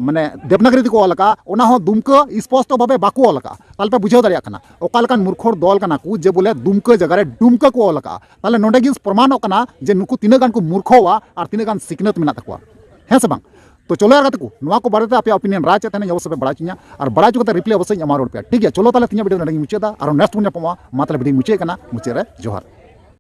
ᱢᱟᱱᱮ ᱫᱮᱵᱽᱱᱟᱜᱽᱨᱤ ᱛᱮᱠᱚ ᱚᱞ ᱟᱠᱟᱫᱼᱟ, ᱚᱱᱟ ᱦᱚᱸ ᱫᱩᱢᱠᱟᱹ ᱥᱯᱚᱥᱴᱚ ᱵᱷᱟᱵᱮ ᱵᱟᱠᱚ ᱚᱞ ᱟᱠᱟᱫᱼᱟ᱾ ᱛᱟᱦᱞᱮ ᱯᱮ ᱵᱩᱡᱷᱟᱹᱣ ᱫᱟᱲᱮᱭᱟᱜ ᱠᱟᱱᱟ ᱚᱠᱟ ᱞᱮᱠᱟᱱ ᱢᱩᱨᱠᱷᱚᱨ ᱫᱚᱞ ᱠᱟᱱᱟ ᱠᱚ, ᱡᱮ ᱵᱚᱞᱮ ᱫᱩᱢᱠᱟᱹ ᱡᱟᱭᱜᱟ ᱨᱮ ᱰᱩᱢᱠᱟᱹ ᱠᱚ ᱚᱞ ᱟᱠᱟᱫᱼᱟ᱾ ᱛᱟᱦᱞᱮ ᱱᱚᱰᱮ ᱜᱮ ᱯᱨᱚᱢᱟᱱᱚᱜ ᱠᱟᱱᱟ ᱡᱮ ᱱᱩᱠᱩ ᱛᱤᱱᱟᱹᱜ ᱜᱟᱱ ᱠᱚ ᱢᱩᱨᱠᱷᱚᱣᱟ ᱟᱨ ᱛᱤᱱᱟᱹᱜ ᱜᱟᱱ ᱥᱤᱠᱷᱱᱟᱹᱛ ᱢᱮᱱᱟᱜ ᱛᱟᱠᱚᱣᱟ, ᱦᱮᱸ ᱥᱮ ᱵᱟᱝ? ᱛᱚ ᱪᱚᱞᱚ ᱭᱟᱨ ᱜᱟᱛᱮ ᱠᱚ, ᱱᱚᱣᱟ ᱠᱚ ᱵᱟᱨᱮᱛᱮ ᱟᱯᱮᱭᱟᱜ ᱚᱯᱤᱱᱤᱭᱚᱱ ᱨᱟᱭ ᱪᱮᱫ ᱛᱟᱦᱮᱱᱟ, ᱚᱵᱚᱥᱥᱳᱭ ᱯᱮ ᱵᱟᱲᱟᱭ ᱦᱚᱪᱚᱧᱟ, ᱟᱨ ᱵᱟᱲᱟᱭ ᱦᱚᱪᱚ ᱠᱟᱛᱮ ᱨᱤᱯᱞᱟᱭ ᱚᱵᱚᱥᱥᱳᱭ ᱤᱧ ᱮᱢᱟ ᱨᱩᱣᱟᱹᱲ ᱯᱮᱭᱟ, ᱴᱷᱤᱠ ᱜᱮᱭᱟ? ᱪᱚᱞᱚ ᱛᱟᱦᱞᱮ ᱛᱮᱦᱮᱧᱟᱜ ᱵᱷᱤᱰᱤᱭᱳ ᱱᱚᱰᱮ ᱜᱮᱧ ᱢᱩᱪᱟᱹᱫᱟ, ᱟᱨ ᱱᱮᱠᱥᱴ ᱵᱚᱱ ᱧᱟᱯᱟᱢᱟ᱾ ᱢᱟ ᱛᱟᱦᱞᱮ ᱵᱷᱤᱰᱤᱭᱳᱧ ᱢᱩᱪᱟᱹᱫ ᱠᱟᱱᱟ, ᱢᱩᱪᱟᱹᱫ ᱨᱮ ᱡᱚᱦᱟᱨ᱾